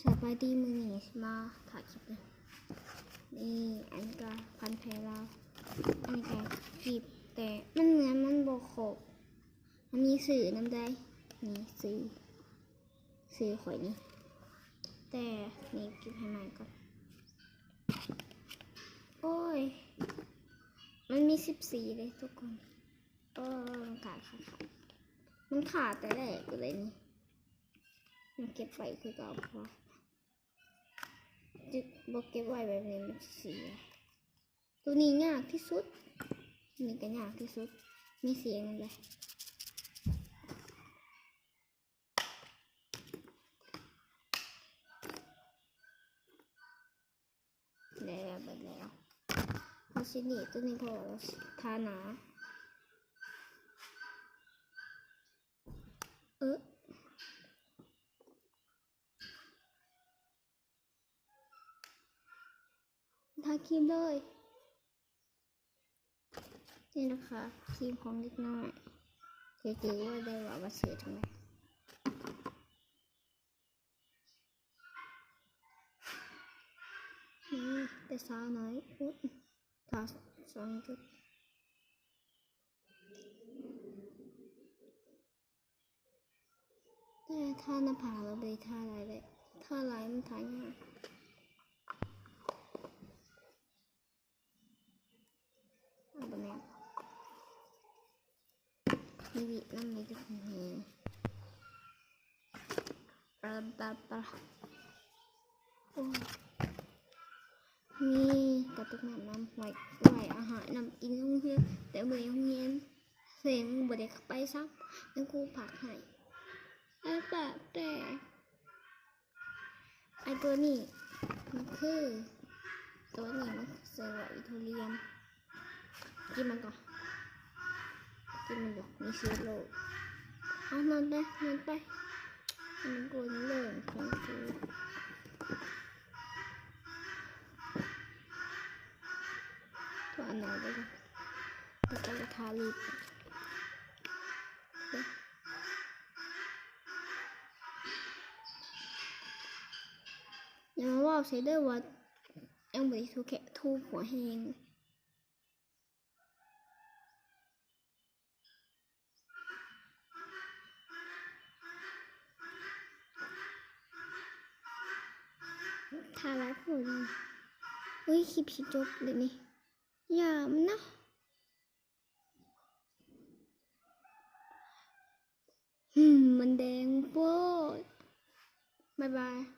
ສະບາຍດີ ມື້ນີ້ຊິມາຖ່າຍຄລິບເດີ. ນີ້ ອັນນີ້ກະພັນແພລາວ ອັນນີ້ກະກິບ ແຕ່ມັນເໝືອນມັນບໍ່ຄົບ ມັນມີຊື່ນຳໃດ໋ ນີ້ຊື່ ຊື່ຂ້ອຍນີ້ ແຕ່ນີ້ເກັບໃຫ້ໃໝ່ກ່ອນ. ໂອ້ຍ ມັນມີສິບສີ່ເດ້ທຸກຄົນ. ໂອ້ຍ ມັນຂາດ ຂາດ ຂາດ ມັນຂາດແຕ່ແລກເລີຍນີ້. ມັນເກັບໄວ້ຄືເກົ່າ ເພາະວ່າ ບໍ່ເກັບໄວ້ແບບນີ້ມັນຊິເສຍ. ໂຕນີ້ຍາກທີ່ສຸດ ນີ້ກະຍາກທີ່ສຸດ ມີສຽງນຳເລີຍ. ແລ້ວ ເບິດແລ້ວ ເຮົາຊິໜີບໂຕນີ້ ເພາະວ່າເຮົາຊິທາໜ້າ ເອີ ທາຄຣີມເລີຍ. ນີ້ນະຄະ ຄຣີມຂອງເດັກນ້ອຍ ຈະຈື່ໄດ້ວ່າ ວ່າຊື່ຈັ່ງໃດ. ນີ້ແຕ່ສາວນ້ອຍ ອຸ້ຍ ທາສອງຈຸດ. ແຕ່ທາໜ້າຜາກລະບໍ່ໄດ້ທາຫຼາຍເດ້ ທາຫຼາຍມັນທາຍາກ. ເອົາບໍ່ແມ່ນ ມີວິກນຳ ມີແຕ່ແຮງ ປະ ປະ ປະ ໂອ້ຍ ມີກະຕຸກນ້ຳນຳ ໄວ້ ໄວ້ອາຫານນຳ ກິນໂຮງຮຽນ ແຕ່ມື້ນີ້ໂຮງຮຽນ ເສັງ ບໍ່ໄດ້ໄປຊ້ຳ ຍັງຄູຝາກໃຫ້ ແລ້ວກະແຕ່ ໄອ້ໂຕນີ້ມັນຄື ໂຕນີ້ມັນຊື່ວ່າອີໂທລຽມ ກິນມັນກ່ອນ ກິນມັນຢູ່ ມີເຊື້ອໂລກ. ເອົາ ນອນໄປ ນອນໄປ ມັນກວນເລີຍຂອງກູ ໂທອັນໃດໄດ້ ແລ້ວກະທາລິບ. ຢ່າມາເວົ້າໃສ່ເດີວ່າຍັງບໍ່ໄດ້ຖູແຄ ຖູຫົວແຮງ. ຖ້າຫຼາຍໂພດ ອຸ້ຍ ຄລິບຊິຈົບແລ້ວນີ້ ຢ່າມັນນະ. ຫືມ ມັນແດງໂພດ. ບາຍບາຍ.